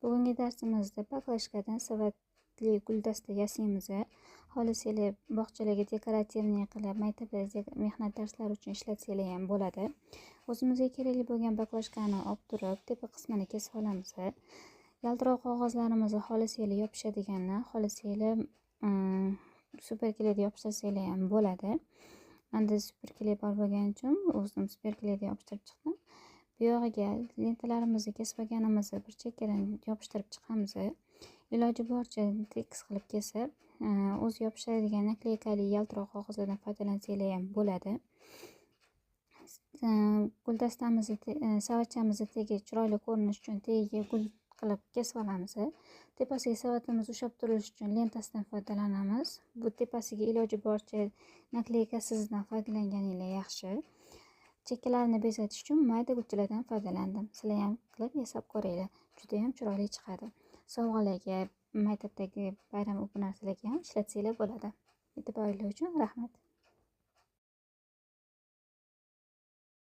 Bugungi darsimizda baklashkadan savatli guldasta yasaymiz. Xohlasanglar bog'chalarga dekorativniy qilib, maktablarda mehnat darslari uchun ishlatsanglar ham bo'ladi. O'zimizga kerakli bo'lgan baklashkani olib turib, tepa qismini kesib olamiz. Yaltiroq qog'ozlarimizni xohlasanglar yopishadiganini, xohlasanglar superkleyda yopishtirsanglar ham bo'ladi. Menda superkley bor bo'lgani uchun o'zim superkleyda yopishtirib chiqdim. Bu yog'iga lentalarimizni kesib olganimizni bir chekkadan yopishtirib chiqamiz. Iloji boricha tekis qilib kesib, o'zi yopishadigan nakleykali yaltiroq qog'ozlardan foydalansanglar ham bo'ladi. Guldastamizni, savatchamizni tagi chiroyli ko'rinishi uchun tagiga gul qilib kesib olamiz. Tepasiga savatimiz ushlab turishi uchun lentasidan foydalanamiz. Bu tepasiga iloji boricha nakleykasizdan foydalanganinglar yaxshi. Chekkalarini bezatish uchun mayda gulchalardan foydalandim. Sizlar ham qilib yasab ko'ringlar. Juda ham chiroyli chiqadi. Sovg'alarga, maktabdagi bayram bu narsalarga ham ishlatsanglar bo'ladi. E'tiboringiz uchun rahmat.